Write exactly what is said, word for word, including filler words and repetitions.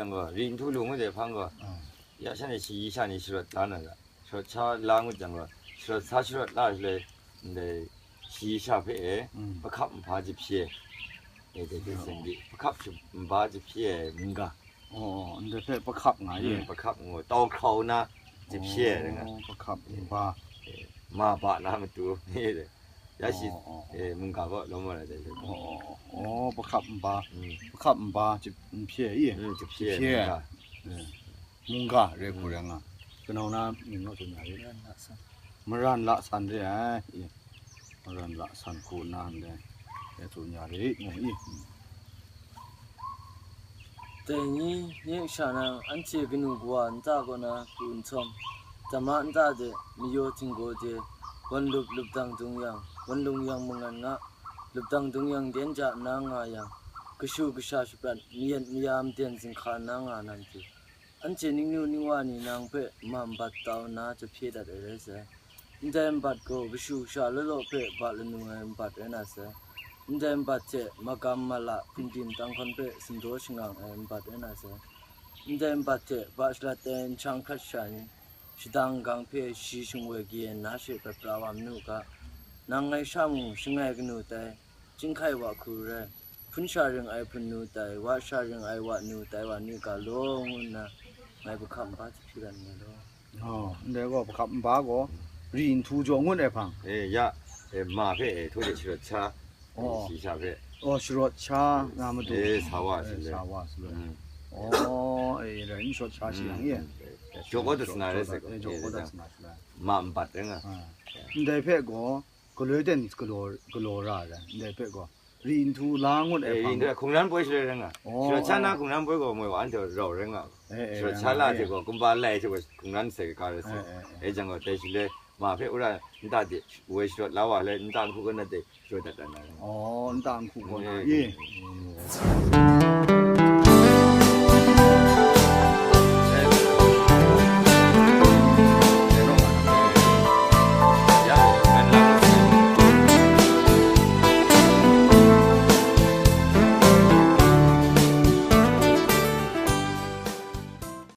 Gaw, ri nhtu lu ngut ai hpang gaw, ya sha ni shayi sha ni sharawt la na ga. Sharawt sha la ngut jang gaw, sharawt sa sharawt la shaloi, ndai shayi sha hpe e, pahkap nhpa jahpye. E, de, de, sen di, pahkap shu-, nhpa jahpye ai mungga. Oh, ndai hpe pahkap nga ye. Mm, pahkap ngu, tau hkrau na jahpye ai ring a. Oh, pahkap nhpa. E, ma ba na matu. Ya shi, oh, oh, oh, eh, mungga gaw lawm wa na jai. Oh, oh, oh, oh, pahkap nhpa. Mm. Pahkap nhpa, jahpye i. Mm, jahpye, jahpye mungga. Eh. Mungga, re hku rai nga. Kanau na mying naw tsun ya ri. Maran la san. Maran la san re ai. I. Maran la san hku na ndai. E tsun ya ri, ngu i. Dai ni, nye kasha nang, anhte kanu kawa nta kaw na pru nhtawm, dama nta de, mayaw htinggaw de, wan lup lupdang dung yang, wan lung yang mangan nga, lupdang dung yang den ja nna nga yang, kashu kasha shaprat, mayat maya maden zinghka nna nga na matu, anhte ningnu ningwa ni nang hpe ma nbat tau nna jahpye dat ai rai sai. Ndai nbat gaw kashu kasha law law hpe ba lanu ai nbat rai na sai. Ndai nbat hte magam mala hpungdim tanghkawn hpe sindaw shangang ai nbat rai na sai. Ndai nbat hte ba shalat ai nshang hkrat sha ni, shadang gang hpe shi shingwoi kayen na she prat pra wa manu ga. Nang ngai sha mung shangai kanu tai, chyinghkai wa hku rai, hpun sha ring ai hpun nu tai, wa sha ring ai wa nu tai wa ni ga law ngu nna, ngai pahkap nba jahpye dat nngai law. Oh, ndai gaw pahkap nba gaw, ri nhtu jaw ngut ai hpang. Eh, ya, eh, ma hpe, eh, htaw de sharawt sha, eh, oh, shi sha hpe. Oh, sharawt sha nga matu. Eh, sa wa, eh, shi le. Sa wa, shi le. Mm. Oh, eh, rai, sharawt sha shi yang ye. Mm. Jaw kau dat sna rai sai gaw. Eh, jaw kau dat sna shi le. Ma nbat rai nga. Ah. Ndai hpe gaw, galoi ten galaw, galaw ra ai, ndai hpe gaw. Ri nhtu la ngut ai, eh, hpang. Ri nhtu, hkungran poi shaloi rai nga. Oh, sharawt sha na, oh, hkungran poi gaw moi wa, anhte rau rai nga. Eh, eh, sharawt sha la, eh, hte gaw, kumba lai hte gaw, hkungran sai ka rai sai. Eh, eh, eh. E jang gaw, dai shaloi, ma hpe wora nta de, woi sharawt la wa le, nta nhku kaw na de, sharawt dat dat na rai nga. Oh, nta nhku kaw na, eh, ye. Eh.